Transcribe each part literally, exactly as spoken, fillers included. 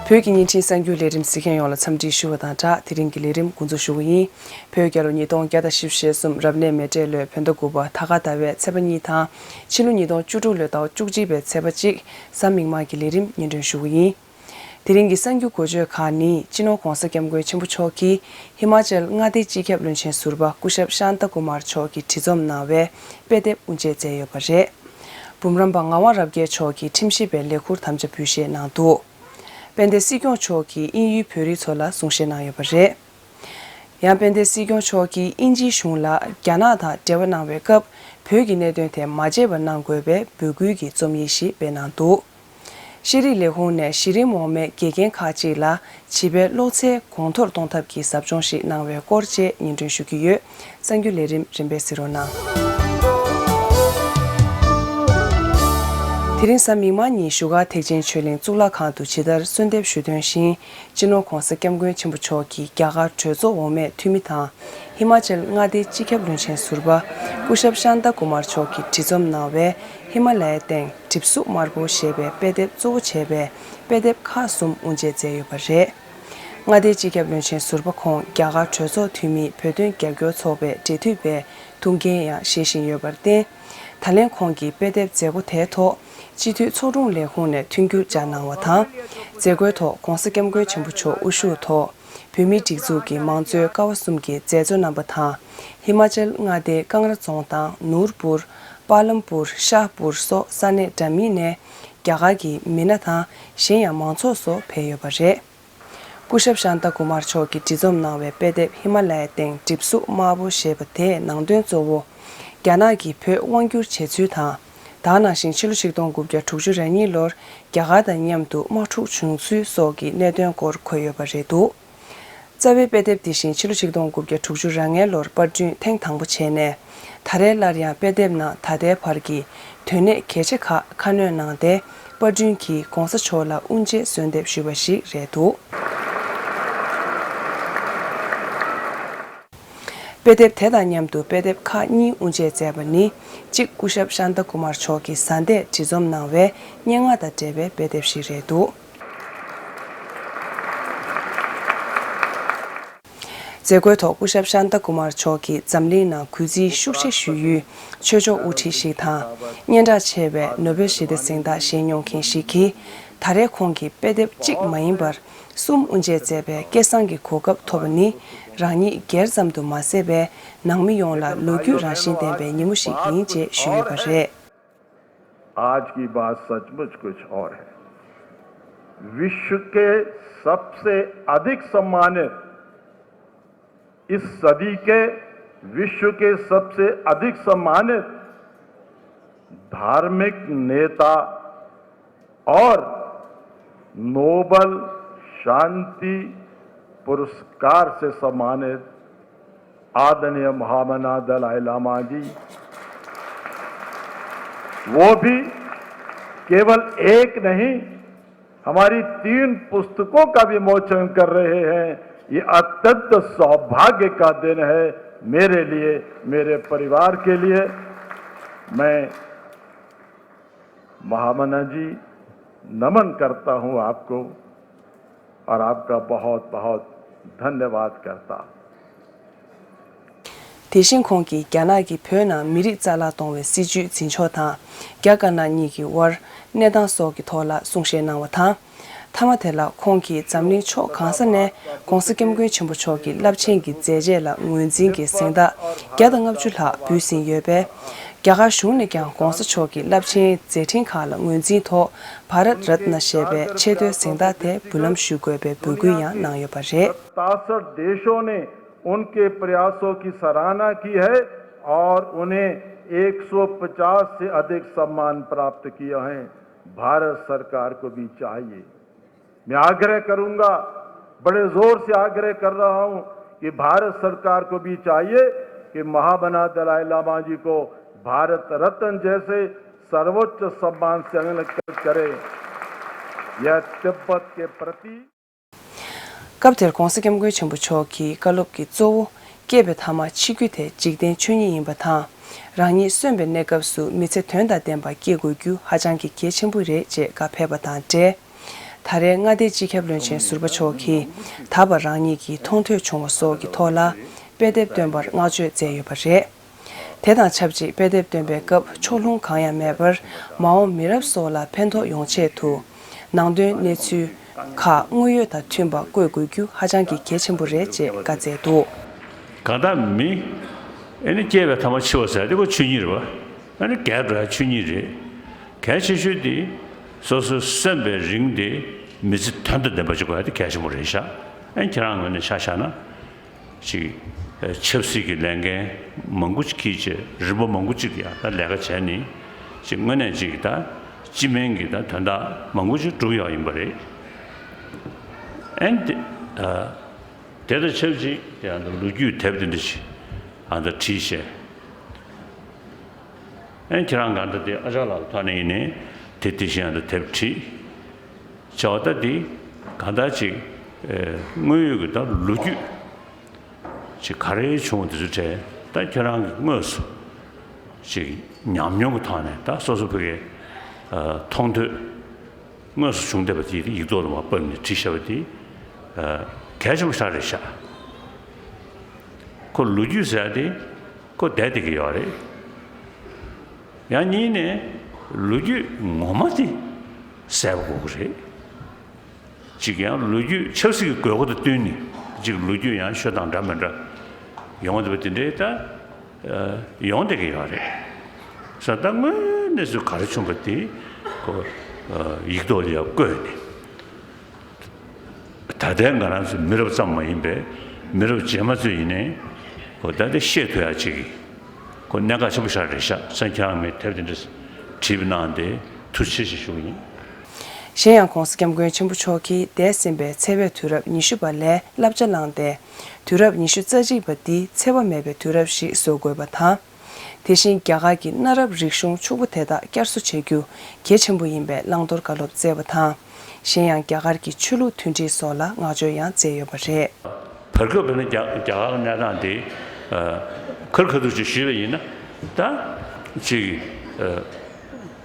བོད་ཀྱི་བརྙན་འཕྲིན་གསར་འགྱུར་ལས་རིམ་གཟིགས་མཁན་ཡོངས་ལ་འཚམས་འདྲི་ཞུ་བ་དང་སྦྲགས། དེ་རིང་གི་ལས་རིམ་འགོ་འཛུགས་ཞུ་གི་ཡིན། བོད་རྒྱལ་ལོ་ཉིས་སྟོང་བརྒྱ་དང་བཞི་བཅུ་ཞེ་གསུམ་རབ་གནས་མེ་སྤྲེལ་ལོའི་བོད་ཟླ་དགུ་པ་ད་ག་ཟླ་བའི་ཚེས་པ་གཉིས་དང་། ཕྱི་ལོ་ཉིས་སྟོང་བཅུ་དྲུག་ལོའི་ཟླ་བ་བཅུ་གཅིག་པའི་ཚེས་པ་གཅིག་གཟའ་མིག་དམར་གྱི་ལས་རིམ་སྙན་སྒྲོན་ཞུ་གི་ཡིན། དེ་རིང་གི་གསར་འགྱུར་འགོ་བརྗོད་ཁག་ནི། སྤྱི་ནོར་༧གོང་ས་༧སྐྱབས་མགོན་ཆེན་པོ་མཆོག་གིས་ཧི་མ་ཅལ་མངའ་སྡེའི་སྤྱི་ཁྱབ་བློན་ཆེན་ཟུར་པ་སྐུ་ཞབས་ཤཱན་ཏཱ་ཀུ་མར་མཆོག་གིས་འབྲི་རྩོམ་གནང་བའི་དཔེ་དེབ་དབུ་འབྱེད་མཛད་ཡོད་པ་རེད། འབུམ་རམས་པ་ངག་དབང་རབ་རྒྱས་མཆོག་གིས་ཁྲིམས་ཞིབ་པའི་ལས་ཁུར་དམ་བཅའ་འབུལ་བཞེས་གནང་འདུག་དཔལ་ལྡན་སྲིད་སྐྱོང་མཆོག་གིས་དབྱིན་ཡུལ་བོད་རིགས་ཚོ་ལ་གསུང་བཤད་གནང་ཡོད་པ་རེད། ཡང་དཔལ་ལྡན་སྲིད་སྐྱོང་མཆོག་གིས་དབྱིན་ཇིའི་གཞུང་ལ་རྒྱ་ནག་དང་འབྲེལ་བ་གནང་བའི་སྐབས། བོད་ཀྱི་གནད་དོན་དེ་མ་བརྗེད་པ་གནང་དགོས་པའི་འབོད་སྐུལ་གྱི་རྩོམ་ཡིག་ཞིག་སྤེལ་གནང་འདུག་ཤེས་རིག་ལས་ཁུངས་ནས་གཞི་རིམ་འོག་མའི་དགེ་རྒན་ཁག་ཅིག་ལ་བྱིས་པའི་ཀློག་རྩལ་གོང་མཐོར་གཏོང་ཐབས་ཀྱི་ཟབ་སྦྱོང་ཞིག་གནང་བའི་སྐོར་བཅས་སྙན་སྒྲོན་ཞུ་གི་ཡོད། གསར་འགྱུར་ལས་རིམ་རིམ་པས་གཟིགས་རོགས་གནང་། དེ་རིང་གཟའ་མིག་དམར་ཉིན་བཞུགས་སྒར་ཐེག་ཆེན་ཆོས་གླིང་གཙུག་ལག་ཁང་དུ་ཇི་ལྟར་གསོལ་འདེབས་ཞུས་དོན་བཞིན། སྤྱི་ནོར་༧གོང་ས་༧སྐྱབས་མགོན་ཆེན་པོ་མཆོག་གིས་རྒྱ་གར་གྲོས་ཚོགས་འོག་མའི་འཐུས་མི་དང་། ཧི་མ་ཅལ་མངའ་སྡེའི་སྤྱི་ཁྱབ་བློན་ཆེན་ཟུར་པ་སྐུ་ཞབས་ཤཱན་ཏཱ་ཀུ་མར་མཆོག་གིས་འབྲི་རྩོམ་གནང་བའི་ཧི་མ་ལ་ཡའི་སྟེང་གྲིབ་གཟུགས་དམར་པོ་ཞེས་པའི་དཔེ་དེབ་གཙོ་བོ་བྱས་པའི་དཔེ་དེབ་ཁག་གསུམ་དབུ་འབྱེད་མཛད་ཡོད་པ་རེད། མངའ་སྡེའི་སྤྱི་ཁྱབ་བློན་ཆེན་ཟུར་པ་ཁོང་རྒྱ་གར་གྲོས་ཚོགས་འཐུས་མི་བོད་དོན་རྒྱབ་སྐྱོར་ཚོགས་པའི་འབྲེལ་མཐུད་པའི་ཐུགས་འགན་ཡང་བཞེས་བཞིན་ཡོད་པར་བརྟེན། ད་ལན་ཁོང་གིས་དཔེ་དེབ་མཛད་སྒོ་དེའི་ཐོག་སྤྱི་འཐུས་ཚོགས་དྲུང་ལས་ཁུངས་ནས་མཐུན་འགྱུར་བཅར་གནང་བ་དང་། མཛད་སྒོའི་ཐོག་༧གོང་ས་༧སྐྱབས་མགོན་ཆེན་པོ་མཆོག་དབུ་བཞུགས་ཐོག་བོད་མིའི་སྒྲིག་འཛུགས་ཀྱི་མང་གཙོའི་ཀ་བ་གསུམ་གྱི་མཛད་གཙོ་རྣམ་པ་དང་། ཧི་མ་ཅལ་མངའ་སྡེའི་ཀང་ར་རྫོང་དང་ནུར་པུར། པཱ་ལམ་པུར། ཤཱ་པུར་སོགས་ས་གནས་འདྲ་མིན་ནས་རྒྱ་གར་གྱི་མི་སྣ་དང་གཞན་ཡང་མང་ཚོགས་སོགས་ཕེབས་ཡོད་པ་རེད། སྐུ་ཞབས་ཤཱན་ཏཱ་ཀུ་མར་མཆོག་གིས་འབྲི་རྩོམ་གནང་བའི་དཔེ་དེབ་ཧི་མ་ལ་ཡའི་སྟེང་གྲིབ་གཟུགས་དམར་པོ་ཞེས་པ་དེའི་ནང་དོན་གཙོ་བོ། རྒྱ་ནག་གིས་བོད་དབང་བསྒྱུར་བྱས་ཚུལ་དང་། ད་ག་ནང་བཞིན་ཕྱི་ལོ་ཆིག་སྟོང་དགུ་བརྒྱ་དྲུག་ཅུ་རེ་གཉིས་ལོར་རྒྱ་གར་དང་མཉམ་དུ་དམག་འཁྲུག་བྱུང་ཚུལ་སོགས་ཀྱི་གནད་དོན་སྐོར་འཁོད་ཡོད་པ་རེད་འདུག་རྩ་བའི་དཔེ་དེབ་དེ་བཞིན་ཕྱི་ལོ་ཆིག་སྟོང་དགུ་བརྒྱ་དྲུག་ཅུ་རེ་ལྔ་ལོར་པར་སྐྲུན་ཐེངས་དང་པོ་བྱས་ནས། ད་རེས་སླར་ཡང་དཔེ་དེབ་ནང་ད་ལྟའི་བར་གྱི་དོན་གནད་གལ་ཆེ་ཁག་ཁ་སྣོན་གནང་སྟེ། པར་སྐྲུན་གྱིས་༧གོང་ས་མཆོག་ལ་དབུ་འབྱེད་གསོལ་འདེབས་ཞུས་པ་ཞིག་རེད་འདུག་དཔེ་དེབ་དེ་དང་མཉམ་དུ་དཔེ་དེབ་ཁག་གཉིས་དབུ་འབྱེད་མཛད་པ་ནི། གཅིག་སྐུ་ཞབས་ཤཱན་ཏཱ་ཀུ་མར་མཆོག་གིས་བཟའ་ཟླས་བྲིས་རྩོམ་གནང་བའི་སྙན་ངག་དང་འབྲེལ་བའི་དཔེ་དེབ་ཞིག་རེད་འདུག་མཛད་སྒོའི་ཐོག་སྐུ་ཞབས་ཤཱན་ཏཱ་ཀུ་མར་མཆོག་གིས་འཛམ་གླིང་ནང་གུས་བརྩི་ཤུགས་ཆེ་ཞུ་ཡུལ་ཆོས་ཕྱོགས་དབུ་ཁྲིད་ཞིག་དང་། སྙན་གྲགས་ཆེ་བའི་ནོ་བེལ་ཞི་བདེ་གཟེངས་རྟགས་བཞེས་མྱོང་མཁན་ཞིག་གིས། ད་རེས་ཁོང་གིས་དཔེ་དེབ་གཅིག་མ་ཡིན་པར་གསུམ་དབུ་འབྱེད་མཛད་པའི་སྐལ་བཟང་གི་གོ་སྐབས་ཐོབ་པ་ནི། རང་ཉིད་སྒེར་ཙམ་དུ་མ་ཟད་པའི་ནང་མི་ཡོངས་ལ་ལོ་རྒྱུས་རང་བཞིན་ལྡན་པའི་ཉིན་མོ་ཞིག་ཡིན་ཅེས་ཞུས་ཡོད་པ་རེད། आज की बात सचमुच कुछ और है। विश्व के सबसे अधिक सम्मानित, इस सदी के विश्व के सबसे अधिक सम्मानित धार्मिक नेता और नोबेल शांति पुरस्कार से सम्मानित आदरणीय महामना दलाई लामा जी, वो भी केवल एक नहीं, हमारी तीन पुस्तकों का विमोचन कर रहे हैं। ये अत्यंत सौभाग्य का दिन है मेरे लिए, मेरे परिवार के लिए। मैं महामना जी, नमन करता हूं आपको और आपका बहुत बहुत धन्यवाद करता हूं। དེ་བཞིན་ཁོང་གིས་རྒྱ་ནག་གིས་བོད་ནང་མི་རིགས་རྩ་བརླག་གཏོང་བའི་སྲིད་ཇུས་འཛིན་ཕྱོགས་དང་། རྒྱ་དཀར་ནག་གཉིས་ཀྱི་དབར་གནས་སྟངས་སོགས་ཀྱི་ཐོག་ལ་གསུང་བཤད་གནང་བ་དང་། མཐའ་མ་དེ་ལ་ཁོང་གིས་འཛམ་གླིང་ཕྱོགས་གང་ས་ནས་༧གོང་ས་༧སྐྱབས་མགོན་ཆེན་པོ་མཆོག་གི་རླབས་ཆེན་གྱི་མཛད་རྗེས་ལ་ངོས་འཛིན་གྱི་གཟེངས་རྟགས་བརྒྱ་དང་ལྔ་བཅུ་ལྷག་འབུལ་ཟིན་ཡོད་པས། རྒྱ་གར་གཞུང་ནས་ཀྱང་༧གོང་ས་མཆོག་གི་རླབས་ཆེན་མཛད་འཕྲིན་ཁག་ལ་ངོས་འཛིན་ཐོག་བྷ་རཏ་རཏ་ན་ཞེས་པའི་ཆེས་མཐོའི་གཟེངས་རྟགས་དེ་འབུལ་ལམ་ཞུ་དགོས་པའི་འབོད་སྐུལ་ཡང་གནང་ཡོད་པ་རེད། सतासठ देशों ने उनके प्रयासों की सराहना की है और उन्हें एक सौ पचास से अधिक सम्मान प्राप्त किए हैं। भारत सरकार को भी चाहिए, मैं आग्रह करूंगा, बड़े जोर से आग्रह कर रहा हूं कि भारत सरकार को भी चाहिए कि महामना दलाई लामा जी को भारत रत्न जैसे सर्वोच्च सम्मान से अलंकृत करें। यह तिब्बत के प्रति སྐབས་དེར་༧གོང་ས་༧སྐྱབས་མགོན་ཆེན་པོ་མཆོག་གིས་བཀའ་སློབ་ཀྱི་གཙོ་བོ། སྐྱེས་པའི་ཐ་མ་འཆི་རྒྱུ་དེ་འཇིག་རྟེན་ཆོས་ཉིད་ཡིན་པ་དང་། རང་ཉིད་གསོན་པའི་གནས་སྐབས་སུ་མི་ཚེ་དོན་དང་ལྡན་པ་སྐྱེལ་དགོས་རྒྱུ་ཧ་ཅང་གི་གལ་ཆེན་པོ་རེད་ཅེས་བཀའ་ཕེབས་པ་དང་འབྲེལ། ད་རེས་མངའ་སྡེའི་སྤྱི་ཁྱབ་བློན་ཆེན་ཟུར་པ་མཆོག་གིས་ད་བར་རང་ཉིད་ཀྱིས་མཐོང་ཐོས་བྱུང་བ་སོགས་ཀྱི་ཐོག་ལ་དཔེ་དེབ་བཏོན་པར་བསྔགས་བརྗོད་མཛད་ཡོད་པ་རེད། དེ་དང་ཆབས་ཅིག་དཔེ་དེབ་བཏོན་པའི་སྐབས་ཕྱོགས་ལྷུང་གང་ཡང་མེད་པར་མ་འོངས་མི་རབས་སོགས་ལ་ཕན་ཐོགས་ཡོང་ཆེད་དུ། ནང་དོན་གནས་ཚུལ་ཁག་དངོས་ཡོད་དང་མཐུན་པ་བཀོད་དགོས་རྒྱུ་ཧ་ཅང་གི་གལ་ཆེན་པོ་རེད་ཅེས་བཀའ་སྩལ་འདུག། གང་ལྟར་མི་ཨེ་ནི་སྐྱེས་པའི་ཐ་མ་འཆི་བ་ཟེར་དེ་ཁོ་ཆོས་ཉིད་རེད་བ། ཨེ་ནི་རྒས་འགྲོ་ཡ་ཆོས་ཉིད་རེད། གལ་ཆེ་ཤོས་དེ་སོ་སོ་གསོན་པའི་རིང་དེ་མི་ཚེ་དོན་དང་ལྡན་པ་ཅིག་དགོས་ཡ་དེ་གལ་ཆེན་པོ་རེད་ཤག། ཨེ་ཁྱེད་རང་ངོས་ནས་ཆ་བཞག་ན། ཅིག་ཆབ་སྲིད་ཀྱི་ལས་འགན་མང་པོ་ཅིག་འཁྱེར་བྱས་རིམ་པ་མང་པོ་ཅིག་ཡང་ད་ལས་ཀ་བྱས་ནས་ཅིག་དངོས་གནས་ཅིག་ད་སྤྱི་སྨན་གྱི་ད་དོན་དག་མང་པོ་ཅིག་བསྒྲུབས་ཡོད་ཡིན་པ་རེད། ཨན་དེ་དེ་དང་ཆབས་ཅིག་དེ་ཡང་ད་ལོ་རྒྱུས་དེབ་དེ་འདྲ་ཞིག་ཨ་ད་བྲིས་བྱས། ཨན་ཁྱེད་རང་ག་ད་དེ་ཨ་ཅག་ལགས་ཐོག་ནས་ཡིན་ནའི་དེ་དེ་བཞིན་ཨ་ད་དེབ་བྲིས། བྱ་བ་ལྟ་འདི་གང་ལྟར་ཅིག་དངོས་ཡོད་ཀྱི་ད་ལོ་རྒྱུས་ཅིག་ག་རེ་བྱུང་བ་དེ་ཚོ་གྲས་ད་ཁྱེད་རང་གི་དངོས་སུ་ཅིག་ཉམས་མྱོང་གི་ཐོག་ནས་ད་སོ་སོ་ཕ་གིའི་མཐོང་ཐོས་དངོས་སུ་བྱུང་བསྡད་པ་དེ་ཡིག་ཐོག་ལ་མར་ཕབ་ནས་བྲིས་བཞག་པ་དེ་གལ་ཆེན་པོ་ཞིག་རེད་ཤག། ཁོ་ལོ་རྒྱུས་ཟེར་ཡ་དེ་ཁོ་བསྡད་བསྡད་ཀྱི་ཡོད་རེད། ཡང་གཉིས་ནས་ལོ་རྒྱུས་ངོ་མ་དེ་གསལ་པོ་དགོས་ཀྱི་རེད། གཅིག་ཡང་ལོ་རྒྱུས་ཆབ་སྲིད་ཀྱི་དགོས་མཁོ་དང་བསྟུན་ནས་གཅིག་ལོ་རྒྱུས་ཡང་ཤོད་སྟངས་འདྲ་མི་འདྲ་ཡོང་བ་དེ་འདྲའི་ད་ཡོང་བསྡད་ཀྱི་ཡོད་རེད། ས་ད་དངོས་གནས་སུ་ག་རེ་བྱུང་བ་དེ་ཁོ་ཡིག་ཐོག་ལ་ཡང་བཀོད་ནས། ད་ལྟའི་ང་རང་ཚོ་མི་རབས་ཙམ་མ་ཡིན་པའི་མི་རབས་རྗེས་མ་ཚོས་ཡིན་ནའི་ཁོ་ད་ལྟ་ཤེས་ཐུབ་ཡག་ཅིག་ཁོ་གནད་འགག་ཆེན་པོ་ཞིག་རེད་ཤག་སེམས་ཁྱེད་རང་མའི་དེབ་དེ་འདྲ་བྲིས་པ་གནང་སྟེ་ཐུགས་རྗེ་ཆེ་ཞུ་གི་ཡིན། གཞན་ཡང་༸གོང་ས་༸སྐྱབས་མགོན་ཆེན་པོ་མཆོག་གིས་འདས་ཟིན་པའི་ཚེས་པའི་དུས་རབས་ཉི་ཤུ་པ་ལས་བསླབ་བྱ་བླངས་ཏེ། དུས་རབས་ཉི་ཤུ་རྩ་གཅིག་པ་འདི་འཚེ་བ་མེད་པའི་དུས་རབས་ཤིག་བཟོ་དགོས་པ་དང་། དེ་བཞིན་རྒྱ་གར་གྱི་གནའ་རབས་རིག་གཞུང་ཕྱུག་པོ་དེ་དག་བསྐྱར་གསོ་བྱེད་རྒྱུ་གལ་ཆེན་པོ་ཡིན་པའི་བླང་དོར་བཀའ་སློབ་སྩལ་བ་དང་། གཞན་ཡང་རྒྱ་གར་གྱི་ཆོས་ལུགས་མཐུན་སྒྲིལ་སོགས་ལ་བསྔགས་བརྗོད་ཡང་མཛད་ཡོད་པ་རེད། བར་སྐབས་དཔེར་ན་རྒྱ་རྒྱ་གར་གྱི་གནས་སྟངས་དེ་ཁ་རི་ཁ་ཐུག་ཅིག་ཞུས་པ་ཡིན་ན་ད་ཅིག་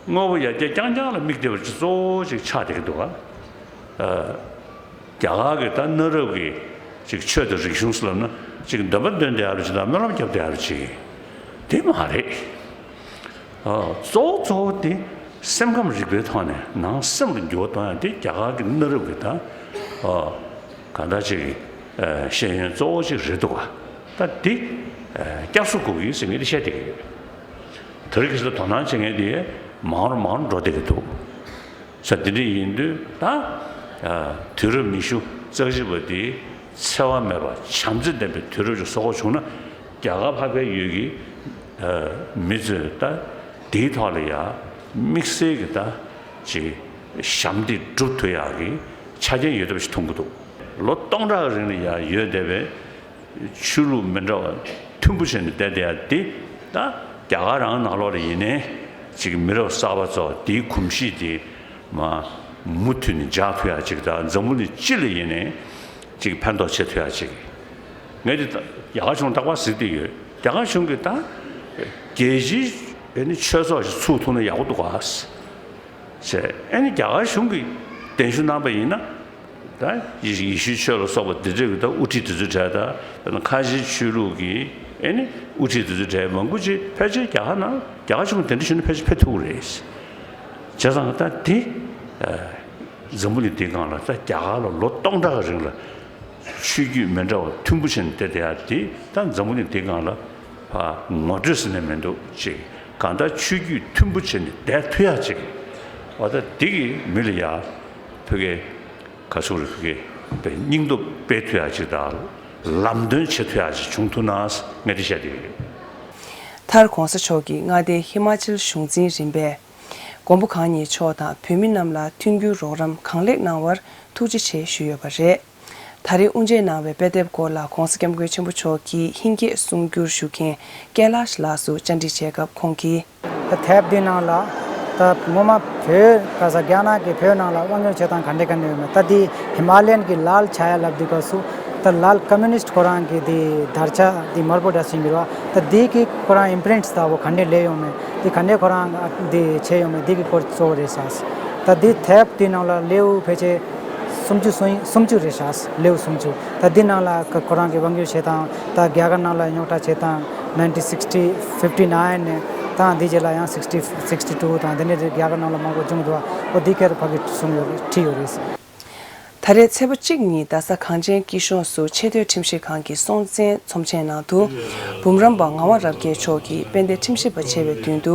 དངོས་པོ་ཡར་རྒྱས་རྐྱང་རྐྱང་ལ་དམིགས་བསྡད་པ་ཅིག་གཙོ་བོ་ཅིག་ཆགས་བསྡད་ཀྱི་འདུག་ག་རྒྱ་གར་གྱི་ད་གནའ་རབས་ཀྱི་ཅིག་ཆོས་དང་རིག་གཞུང་ཟེར་ལབ་ན་ཅིག་འདོན་པ་འདོན་བསྡད་ཡ་རུ་ཅིག་དང་སྨོན་ལམ་བརྒྱབ་བསྡད་ཡ་རུ་ཅིག་དེ་མ་རེད། གཙོ་བོ་གཙོ་བོ་དེ་སེམས་ཁམས་རིག་པའི་ཐོག་ནས་ནང་སེམས་ལ་འགྱུར་བ་གཏོང་ཡ་དེ་རྒྱ་གར་གྱི་གནའ་རབས་ཀྱི་ད་གང་ལྟར་ཅིག་ཤེས་ཡོན་གཙོ་བོ་ཅིག་རེད་འདུག་ག་ད་དེ་བསྐྱར་གསོ་དགོས་ཀྱི་ཡོད་ཟེར་མཁན་དེ་བཤད་བསྡད་ཀྱི་ཡོད། དེ་རིང་ཁ་སང་དོ་སྣང་བྱེད་མཁན་དེ་མང་རུ་མང་རུ་འགྲོ་བསྡད་ཀྱི་འདུག་ས་འདི་འདྲ་ཡིན་དུས་ད་དུས་རབས་ཉི་ཤུ་རྩ་གཅིག་པ་འདི་འཚེ་བ་མེད་པ་བྱམས་བརྩེ་ལྡན་པའི་དུས་རབས་ཅིག་བཟོ་དགོས་བྱུང་ན་རྒྱ་གར་འཕགས་པའི་ཡུལ་གྱི་མི་ཚོས་ད་དེའི་ཐོག་ལ་ཡ་དམིགས་བསལ་གྱི་ད་ཅིག་ཞབས་འདེགས་སྒྲུབ་ཐུབ་ཡག་གི་ཆ་རྐྱེན་ཡོད་ཐབས་ཤིག་མཐོང་གི་འདུག་ལོ་སྟོང་ཕྲག་རིང་ལ་ཡ་ཡོད་བསྡད་པའི་ཆོས་ལུགས་མི་འདྲ་བ་མཐུན་པོ་བྱས་ནས་བསྡད་བསྡད་ཡ་འདི་ད་རྒྱ་གར་རང་ནང་ལོགས་ལ་ཡིན་ནའི་ཅིག་མི་རབས་གསར་པ་ཚོ་དེའི་གོམས་གཤིས་དེ་མ་མུ་མཐུད་ནས་འཇགས་ཐུབ་ཡ་ཅིག་ད་འཛམ་བུ་གླིང་སྤྱི་ལ་ཡིན་ནའི་ཅིག་ཕན་ཐོགས་བྱེད་ཐུབ་ཡ་ཅིག་ངས་འདི་ད་རྒྱ་གར་གཞུང་རྟག་པར་གཟིགས་བསྡད་ཡོད། རྒྱ་གར་གཞུང་གིས་ད་རྒྱལ་སྤྱིའི་ཨེ་ནི་ཆོས་ཚོགས་ཤིག་ཚུགས་ཐུབ་ན་ཡག་པོ་འདུག་ག་བྱས། ཨེ་ནི་རྒྱ་གར་གཞུང་གིས་གདན་ཞུ་གནང་པ་ཡིན་ན། ད་ཡེ་ཡེ་ཤུའི་ཆོས་ལ་སོགས་པ་འདི་འདྲ་གི་ད་དབུ་ཁྲིད་དེ་ཚོའི་གྲས་ད་དཔེར་ན་ཁ་ཆེའི་ཆོས་ལུགས་ཀྱི་ཨེ་ནི་དབུ་ཁྲིད་དེ་ཚོའི་གྲས་མང་པོ་ཅིག་ཕལ་ཆེར་རྒྱ་གར་ནང་རྒྱ་གར་གཞུང་དེ་འདྲ་ཞུས་ན་ཕལ་ཆེར་ཕེབས་ཐུབ་ཀྱི་རེད། བྱས་ཙང་ད་དེ་འཛམ་བུ་གླིང་འདིའི་སྒང་ལ་ད་རྒྱ་གར་ལ་ལོ་སྟོང་ཕྲག་གི་རིང་ལ་ཆོས་བརྒྱུད་མི་འདྲ་བ་མཐུན་པོ་བྱས་ནས་བསྡད་བསྡད་ཡ་དེ་ད་འཛམ་བུ་གླིང་འདིའི་སྒང་ལ་ཕར་ངོ་སྤྲོད་ཟེར་ནས་མི་འདུག་ཅིག་གང་ལྟར་ཆོས་བརྒྱུད་མཐུན་པོ་བྱས་ནས་བསྡད་ཐུབ་ཡ་ཅིག་འོ་ད་འདི་གིས་མི་ལ་ཡ་ཕ་གི་ག་ཚོད་རེད། ཕ་གི་པའི་སྙིང་སྟོབས་སྤེལ་ཐུབ་ཡ་ཅིག་དང་ལམ་སྟོན་བྱེད་ཐུབ་ཡ་ཅིག་བྱུང་ཐུབ་ན་ངས་འདི་བཤད་བསྡད་ཡོད། མཐར་༸གོང་ས་མཆོག་གིས་མངའ་སྡེའི་ཧི་མ་ཅལ་གཞུང་འཛིན་རིམ་པས་མགོན་པོ་གང་ཉིད་མཆོག་དང་བོད་མི་རྣམས་ལ་མཐུན་འགྱུར་རོགས་རམ་གང་ལེགས་གནང་བར་ཐུགས་རྗེ་ཆེ་ཞུས་ཡོད་པ་རེད། ད་རེས་དབུ་འབྱེད་གནང་བའི་དཔེ་དེབ་སྐོར་ལ་༸གོང་ས་༸སྐྱབས་མགོན་ཆེན་པོ་མཆོག་གིས་ཧིང་སྐད་གསུང་བསྒྱུར་ཞུ་མཁན་ཀེ་ལཱཤ་ལགས་སུ་བཅར་འདྲི་བྱས་སྐབས་ཁོང་གིས། ད་དེབ་འདི་ནང་ལ་ད་ངོ་མ་བོད་ག་ས་རྒྱ་ནག་གི་བོད་ནང་ལ་དབང་ཡོད་བྱེད་སྟངས་ག་འདྲ་ག་འདྲ་ཡོད་མེད། ད་འདི་ཧི་མ་ལ་ཡན་གྱི་ལཱལ་ཆགས་ཡ་ལབ་དུས་སྐབས་སུ་ད་ལཱལ་ཀོ་མུ་ནིསྟ་ཁོ་རང་གི་འདི་དར་ཆ་འདི་དམར་པོ་འདྲ་ཞིག་འགྱུར་བ། ད་འདི་གི་ཁོ་རང་ཨིམ་པི་རིན་ཊི་ལྟ་བུ་ག་འདྲ་སླེབས་ཡོང་མེད། འདི་ག་འདྲ་ཁོ་རང་འདི་བྱས་ཡོང་མེད། འདི་གི་སྐོར་གཙོ་བོ་རེད་ས། ད་འདི་དེབ་འདི་ནང་ལ་ལེའུ་ཕལ་ཆེར་ སུམ་ཅུ་སོ་གཉིས། སུམ་ཅུ་རེད་ཤག་ལེའུ་སུམ་ཅུ། ད་འདི་ནང་ལ་ཁོ་ཁོ་རང་གི་དབང་སྒྱུར་བྱེད་སྟངས། ད་རྒྱ་གར་ནང་ལ་རྙོག་དྲ་བྱེད་སྟངས། nineteen sixty, fifty nine ནས་ད་འདི་རྗེས་ལ་ཡང་sixty, sixty two དང་འདི་ནས་རྒྱ་གར་ནང་ལ་མང་པོ་བྱུང་འདུག་འོ་འདི་སྐོར་ཕ་གི་གསུངས་ཡོད་རེད། བྲིས་ཡོད་རེད། ད་རེས་ཚེས་པ་གཅིག་ཉིན་རྡ་ས་གངས་ཅན་སྐྱིད་གཤོངས་སུ་ཆེས་མཐོའི་ཁྲིམས་ཞིབ་ཁང་གི་སྲོང་བཙན་ཚོམས་ཆེན་ནང་དུ་འབུམ་རམས་པ་ངག་དབང་རབ་རྒྱས་མཆོག་གིས་དཔལ་ལྡན་ཁྲིམས་ཞིབ་པ་བྱས་པའི་མདུན་དུ་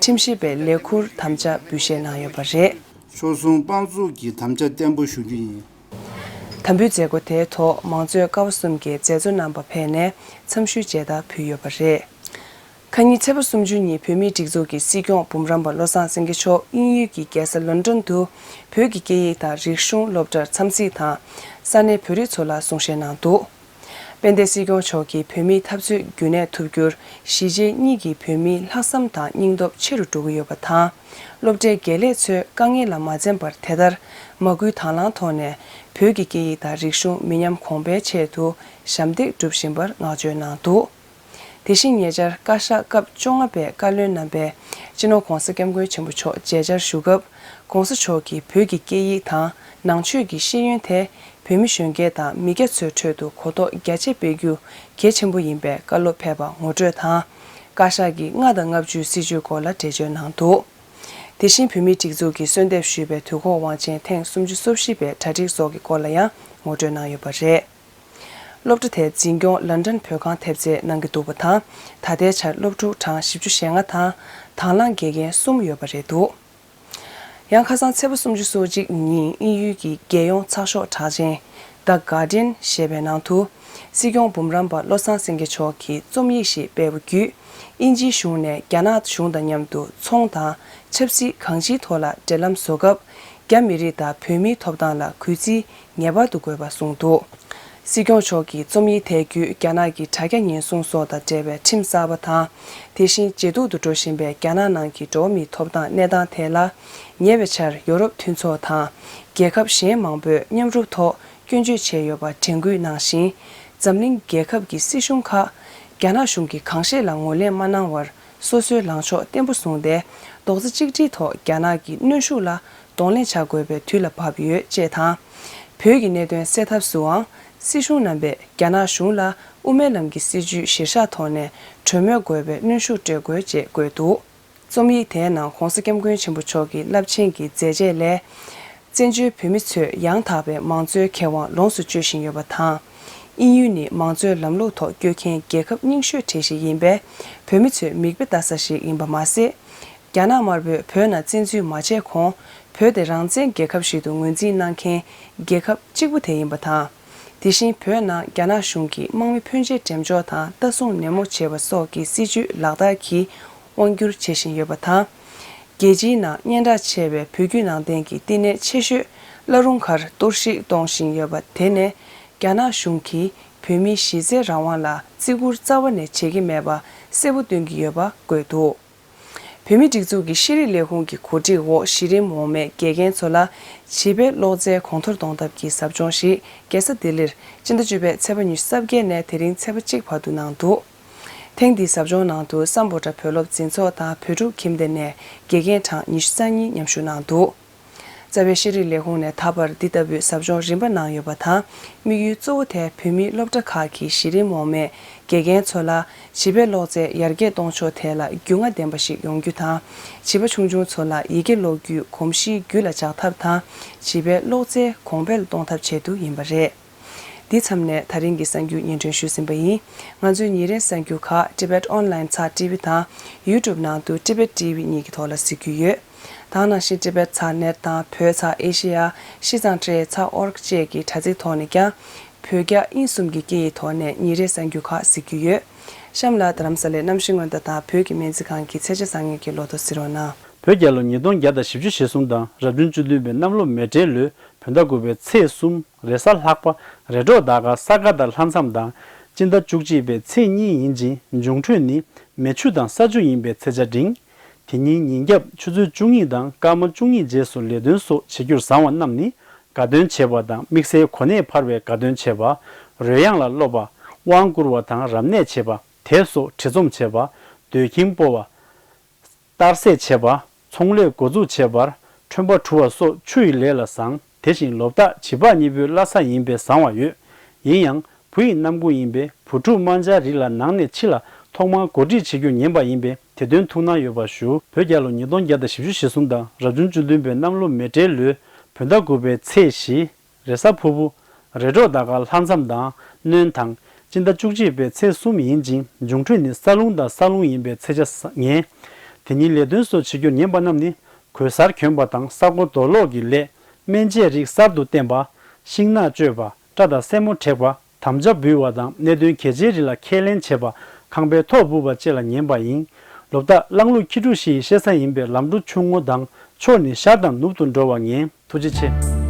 ཁྲིམས་ཞིབ་པའི་ལས་ཁུར་དམ་བཅའ་འབུལ་བཞེས་གནང་ཡོད་པ་རེད། ཆོལ་གསུམ་དཔང་བཙུགས་ཀྱི་དམ་བཅའ་བརྟན་པོ་ཞུ་རྒྱུ་ཡིན། དམ་འབུལ་མཛད་སྒོ་དེའི་ཐོག་མང་གཙོའི་ཀ་བ་གསུམ་གྱི་མཛད་གཙོ་རྣམ་པ་ཕེབས་ནས་འཚམས་ཞུའི་མཇལ་དར་ཕུལ་ཡོད་པ་རེད། ཁ་ཉིན་ཚེས་པ་སུམ་ཅུ་ཉིན་བོད་མིའི་སྒྲིག་འཛུགས་ཀྱི་སྲིད་སྐྱོང་འབུམ་རམས་པ་བློ་བཟང་སེང་གེ་མཆོག་དབྱིན་ཡུལ་གྱི་རྒྱལ་ས་ལོན་ཌོན་དུ་བོད་ཀྱི་སྐད་ཡིག་དང་རིག་གཞུང་སློབ་གྲྭར་འཚམས་གཟིགས་དང་ས་གནས་བོད་རིགས་ཚོ་ལ་གསུང་བཤད་གནང་འདུག་དཔལ་ལྡན་སྲིད་སྐྱོང་མཆོག་གིས་བོད་མིའི་འཐབ་རྩོད་རྒྱུན་གནས་ཐུབ་རྒྱུར་གཞིས་བྱེས་གཉིས་ཀྱི་བོད་མིའི་ལྷག་བསམ་དང་སྙིང་སྟོབས་ཆེ་རུ་འགྲོ་གི་ཡོད་པ་དང་། སློབ་གྲྭའི་དགེ་ལས་ཚོས་དཀའ་ངལ་ལ་མ་འཛེམས་པར་དེ་ལྟར་མ་བསྐུལ་དང་བླངས་ཐོག་ནས་བོད་ཀྱི་སྐད་ཡིག་དང་རིག་གཞུང་མི་ཉམས་གོང་འཕེལ་ཆེད་དུ་ཞབས་འདེགས་སྒྲུབ་བཞིན་པར་བསྔགས་བརྗོད་གནང་འདུག་དེ་བཞིན་ཉེ་ཆར་བཀའ་ཤག་སྐབས་བཅོ་ལྔ་པའི་བཀའ་བློན་རྣམ་པས་སྤྱི་ནོར་༧གོང་ས་༧སྐྱབས་མགོན་ཆེན་པོ་མཆོག་མཇལ་བཅར་ཞུ་སྐབས། ༸གོང་ས་མཆོག་གིས་བོད་ཀྱི་སྐད་ཡིག་དང་ནང་ཆོས་ཀྱི་ཤེས་ཡོན་དེ་བོད་མི་གཞོན་སྐྱེས་དང་མི་སྐྱ་ཚོའི་ཁྲོད་དུ་གོ་རྟོགས་རྒྱ་ཆེ་སྤེལ་རྒྱུ་གལ་ཆེན་པོ་ཡིན་པའི་བཀའ་སློབ་ཕེབས་པ་ངོ་སྤྲོད་དང་། བཀའ་ཤག་གི་ལྔ་དང་ལྔ་བཅུའི་སྲིད་བྱུས་སྐོར་ལ་འགྲེལ་བརྗོད་གནང་འདུག་དེ་བཞིན་བོད་མིའི་སྒྲིག་འཛུགས་ཀྱིས་གསོལ་འདེབས་ཞུས་པའི་དུས་འཁོར་དབང་ཆེན་ཐེངས་སུམ་ཅུ་སོ་བཞི་པའི་གྲ་སྒྲིག་སོགས་ཀྱི་སྐོར་ལ་ཡང་ངོ་སྤྲོད་གནང་ཡོད་པ་རེད། སློབ་གྲྭ་དེའི་འཛིན་སྐྱོང་ལན་ཀྲན་བོད་ཁང་ཐེབས་རྩས་གནང་གི་འདུག་པ་དང་། ད་ལྟའི་ཆར་སློབ་ཕྲུག་གྲངས་བཞི་བཅུ་ཞེ་ལྔ་དང་། དང་བླངས་དགེ་རྒན་གསུམ་ཡོད་པ་རེད་འདུག་ཡང་ཁ་སང་ཚེས་པ་སུམ་ཅུ་སོ་གཅིག་ཉིན་དབྱིན་ཡུལ་གྱི་རྒྱལ་ཡོངས་ཚགས་ཤོག་གྲགས་ཅན་The Guardian ཞེས་པའི་ནང་དུ། སྲིད་སྐྱོང་འབུམ་རམས་པ་བློ་བཟང་སེང་གེ་མཆོག་གིས་རྩོམ་ཡིག་ཞིག་སྤེལ་བ་བརྒྱུད། དབྱིན་ཇིའི་གཞུང་ནས་རྒྱ་ནག་གཞུང་དང་མཉམ་དུ་ཚོང་དང་ཆབ་སྲིད་གང་ཅིའི་ཐོག་ལ་འབྲེལ་ལམ་བཟོ་སྐབས། རྒྱ་མི་རིགས་དང་བོད་མིའི་ཐོབ་ཐང་ལ་གུས་བརྩི་ངེས་པར་དུ་དགོས་པ་གསུངས་འདུག་སྲིད་སྐྱོང་མཆོག་གིས་རྩོམ་ཡིག་དེ་བརྒྱུད་རྒྱ་ནག་གི་དྲ་རྒྱ་ཉེན་སྲུང་སོགས་དང་འབྲེལ་བའི་ཁྲིམས་གསར་པ་དང་། དེ་བཞིན་ཇེ་སྡུག་ཏུ་འགྲོ་བཞིན་པའི་རྒྱ་ནག་ནང་གི་འགྲོ་བ་མིའི་ཐོབ་ཐང་གནས་སྟངས་ཐད་ལ། ཉེ་བའི་ཆར་ཡོ་རོབ་མཐུན་ཚོགས་དང་། རྒྱལ་ཁབ་གཞན་མང་པོས་མཉམ་རུབ་ཐོག་སྐྱོན་བརྗོད་བྱས་ཡོད་པ་དྲན་སྐུལ་གནང་ཞིང་། འཛམ་གླིང་རྒྱལ་ཁབ་ཀྱི་སྲིད་གཞུང་ཁག་རྒྱ་ནག་གཞུང་གི་གང་བཤད་ལ་ངོས་ལེན་མ་གནང་བར། སོ་སོའི་ལངས་ཕྱོགས་བརྟན་པོ་བཟུང་སྟེ། རྡོག་རྩ་གཅིག་སྒྲིལ་ཐོག་རྒྱ་ནག་གི་གནོན་ཤུགས་ལ་གདོང་ལེན་བྱ་དགོས་པའི་དུས་ལ་བབ་ཡོད་ཅེས་དང་། བོད་ཀྱི་གནད་དོན་སེལ་ཐབས་སུའང་། སྲིད་གཞུང་རྣམ་པས་རྒྱ་ནག་གཞུང་ལ་དབུ་མའི་ལམ་གྱི་སྲིད་བྱུས་གཞིར་བཞག་ཐོག་ནས་གྲོས་མོལ་དགོས་པའི་གནོན་ཤུགས་སྤྲོད་དགོས་ཅེས་བཀོད་འདུག་རྩོམ་ཡིག་དེའི་ནང་༸གོང་ས་༸སྐྱབས་མགོན་ཆེན་པོ་མཆོག་གི་རླབས་ཆེན་གྱི་མཛད་རྗེས་ལས། བཙན་བྱོལ་བོད་མི་ཚོས་ཡང་དག་པའི་མང་གཙོའི་ཁེ་དབང་ལོངས་སུ་སྤྱོད་བཞིན་ཡོད་པ་དང་། དབྱིན་ཡུལ་ནི་མང་གཙོའི་ལམ་ལུགས་ཐོག་བསྐྱོད་མཁན་རྒྱལ་ཁབ་རྙིང་ཤོས་གྲས་ཤིག་ཡིན་པས། བོད་མི་ཚོས་མིག་དཔེ་ལྟ་ས་ཞིག་ཡིན་པ་མ་ཟད། རྒྱ་ནག་དམར་པོས་བོད་ནང་བཙན་འཛུལ་མ་བྱས་གོང་། བོད་དེ་རང་བཙན་རྒྱལ་ཁབ་ཞིག་ཏུ་ངོས་འཛིན་གནང་མཁན་རྒྱལ་ཁབ་གཅིག་པུ་དེ་ཡིན་པ་དང་། དེ་བཞིན་བོད་ནང་རྒྱ་ནག་གཞུང་གིས་དམག་མི་ཕོན་ཆེ་འགྲེམས་འཇོག་དང་ལྟ་སྲུང་ནན་མོ་བྱེད་པ་སོགས་ཀྱི་སྲིད་བྱུས་ལག་བསྟར་གྱིས་དབང་བསྒྱུར་བྱེད་བཞིན་ཡོད་པ་དང་། རྒྱལ་སྤྱིའི་ནང་སྙན་གྲགས་ཆེ་བའི་བོད་བརྒྱུད་ནང་བསྟན་གྱི་བསྟི་གནས་ཆེ་ཤོས་བླ་རུང་མཁར་གཏོར་བཤིག་གཏོང་བཞིན་ཡོད་པ་དེ་ནས། རྒྱ་ནག་གཞུང་གིས་བོད་མིའི་གཞི་རྩའི་རང་དབང་ལ་བརྩི་བཀུར་རྩ་བ་ནས་བྱེད་ཀྱི་མེད་པ་གསལ་པོ་སྟོན་གྱི་ཡོད་པ་བཀོད་འདུག་བོད་མིའི་སྒྲིག་འཛུགས་ཀྱི་ཤེས་རིག་ལས་ཁུངས་ཀྱི་གོ་སྒྲིག་འོག་གཞི་རིམ་འོག་མའི་དགེ་རྒན་ཚོ་ལ་བྱིས་པའི་ཀློག་རྩལ་གོང་མཐོར་གཏོང་ཐབས་ཀྱི་ཟབ་སྦྱོང་ཞིག་རྒྱལ་ས་ལྡི་ལིར་སྤྱི་ཟླ་བཅུ་པའི་ཚེས་པ་ཉི་ཤུ་རྩ་བརྒྱད་ནས་དེ་རིང་ཚེས་པ་གཅིག་བར་དུ་གནང་འདུག་ཐེངས་འདིའི་ཟབ་སྦྱོང་ནང་དུ་སམ་བྷོ་ཊ་བོད་སློབ་འཛིན་ཚོགས་དང་བོད་ཕྲུག་ཁྱིམ་སྡེ་ནས་དགེ་རྒན་གྲངས་ཉི་ཤུ་རྩ་གཉིས་མཉམ་ཞུགས་གནང་འདུག་རྩ་བའི་ཤེས་རིག་ལས་ཁུངས་ནས་ད་བར་འདི་ལྟ་བུའི་ཟབ་སྦྱོང་རིམ་པ་གནང་ཡོད་པ་དང་། དམིགས་ཡུལ་གཙོ་བོ་དེ་བོད་མིའི་སློབ་གྲྭ་ཁག་གི་གཞི་རིམ་འོག་མའི་དགེ་རྒན་ཚོ་ལ་བྱིས་པའི་ཀློག་རྩལ་ཡར་རྒྱས་གཏོང་ཕྱོགས་ཐད་ལ་རྒྱུས་མངའ་ལྡན་པ་ཞིག་ཡོང་རྒྱུ་དང་། བྱིས་པ་ཆུང་ཆུང་ཚོ་ལ་ཡི་གེ་ཀློག་རྒྱུའི་གོམས་གཤིས་རྒྱུད་ལ་འཇགས་ཐབས་དང་། བྱིས་པའི་ཀློག་རྩལ་གོང་འཕེལ་གཏོང་ཐབས་ཆེད་དུ་ཡིན་པ་རེད། འདི་མཚམས་ནས་ད་རིང་གི་གསར་འགྱུར་སྙན་སྒྲོན་ཞུས་ཟིན་པ་ཡིན། ང་ཚོའི་ཉིན་རེའི་གསར་འགྱུར་ཁག་Tibet Online ཚགས་ཊི་ཝི་དང་YouTube ནང་དུ་Tibet T V གཉིས་ཀྱི་ཐོག་ལ་གཟིགས་རྒྱུ་ཡོད། ད་ག་ནང་བཞིན་Tibet ཚགས་ནེཊ་དང་བོད་ཚགས་ཨེ་ཤེ་ཡ། ཤི་ཙང་ཀྲེ་ཚགས་ཨོ་རྒ་བཅས་ཀྱི་དྲ་ཚིགས་ཐོག་ནས་ཀྱང་། བོད་རྒྱ་དབྱིན་གསུམ་གྱི་སྐད་ཡིག་ཐོག་ནས་ཉིན་རེའི་གསར་འགྱུར་ཁག་གཟིགས་རྒྱུ་ཡོད། གཤམ་ལ་རྡ་རམ་ས་ལའི་གནམ་གཤིས་སྔོན་བརྡ་དང་བོད་ཀྱི་སྨན་རྩིས་ཁང་གི་ཚེས་ཆ་བཟང་ངན་གྱི་ལོ་ཐོ་གཟིགས་རོགས་གནང་། བོད་རྒྱལ་ལོ་ཉིས་སྟོང་བརྒྱ་དང་བཞི་བཅུ་ཞེ་གསུམ་དང་རབ་བྱུང་བཅུ་བདུན་པའི་གནམ་ལོ་མེ་བྲེག་ལོའི་བོད་ཟླ་དགུ་པའི་ཚེས་གསུམ་རེས་གཟའ་ལྷག་པ་རེས་འགྲོགས་ཟླ་སྐར་ས་ག་ཟླ་ལྷ་མཚམས་དང་སྤྱི་ཟླ་བཅུ་གཅིག་པའི་ཚེས་གཉིས་ཡིན་ཅིང་འབྱུང་འཕྲོད་ནི་མེ་ཆུ་དང་ས་ཆུ་ཡིན་པའི་ཚེས་ཆ་འབྲིང་། དེ་ཉིན་ཉིན་རྒྱབ་ཆུ་ཚོད་བཅུ་གཉིས་དང་སྐར་མ་བཅུ་གཉིས་རྗེས་སུ་ལས་དོན་སོགས་བྱེད་རྒྱུར་བཟང་བ་རྣམས་ནི་དགའ་སྟོན་བྱེད་པ་དང་དམིགས་བསལ་གོ་གནས་འཕར་བའི་དགའ་སྟོན་བྱེད་པ། རོལ་དབྱངས་ལ་སློབ་པ། དབང་བསྐུར་བ་དང་རབ་གནས་བྱེད་པ། དེབ་སོགས་བྲིས་རྩོམ་བྱེད་པ། སྡོད་ཁྱིམ་སྤོ་བ། གཏར་སྲེག་བྱེད་པ། ཚོང་ལས་འགོ་འཛུགས་བྱེད་པར་ཁྲོན་པ་བྲུ་བ་སོགས་ཆུ་ཡི་ལས་ལ་བཟང་ དེ་བཞིན་ལོ་རྟགས་བྱིས་པ་གཉིས་པོའི་བླ་གཟའ་ཡིན་པས་བཟང་བ་ཡོད། ཡིན་ཡང་བུ་ཡི་རྣམ་ཀུན་ཡིན་པས་བུ་ཕྲུག་དམར་འབྱར་རིགས་ལ་ནང་ནས་ཕྱི་ལ་ཐོག་མར་གོ་སྒྲིག་བྱེད་རྒྱུར་ཉན་པ་ཡིན་པས་དེ་དོན་ཐུགས་སྣང་ཡོད་པ་ཞུ། བོད་རྒྱལ་ལོ་ཉིས་སྟོང་བརྒྱ་དང་བཞི་བཅུ་ཞེ་གསུམ་དང་རབ་བྱུང་བཅུ་བདུན་པའི་གནམ་ལོ་མེ་སྤྲེལ་ལོའི་བོད་ཟླ་དགུ་པའི་ཚེས་བཞི། རེས་གཟའ་ཕུར་བུ། རེས་གྲོགས་ཟླ་སྐར་ལྷག་མཚམས་དང་སྣོན་དང་སྤྱི་ཟླ་བཅུ་གཅིག་པའི་ཚེས་གསུམ་ཡིན་ཅིང་འབྱུང་འཕྲོད་ནི་ས་རླུང་དང་ས་རླུང་ཡིན་པས་ཚེས་ཆ་ངན། དེ་ཉིན་ལས་དོན་སོགས་བྱེད་རྒྱུར་ཉན་པ་རྣམས་ནི་གོས་གསར་གྱོན་པ་དང་ས་རྐོ་རྡོ་སློག་གི་ལས། སྨན་དཔྱད་རིགས་གསར་དུ་བསྟེན་པ། ཤིང་ནགས་གཅོད་པ། སྐྲ་དང་སེན་མོ་བྲེག་པ། དམ་བཅའ་འབུལ་བ་དང་གནད་དོན་གལ་ཆེའི་རིགས་ལ་ཁས་ལེན་བྱེད་པ། ཁང་པའི་ཐོག་སྦུབ་པ་བཅས་ལ་ཉན་པ་ཡིན། ལོ་རྟགས་གླང་ལུག་ཁྱི་ཕྲུག་བཞི་ཡི་གཤེད་གཟའ་ཡིན་པས་ལམ་འགྲོ་ཆུ་བོ་དང་ཕྱོགས་ནི་ཤར་དང་ནུབ་ཏུ་འགྲོ་བར་ངེས། ཐུགས་རྗེ་ཆེ།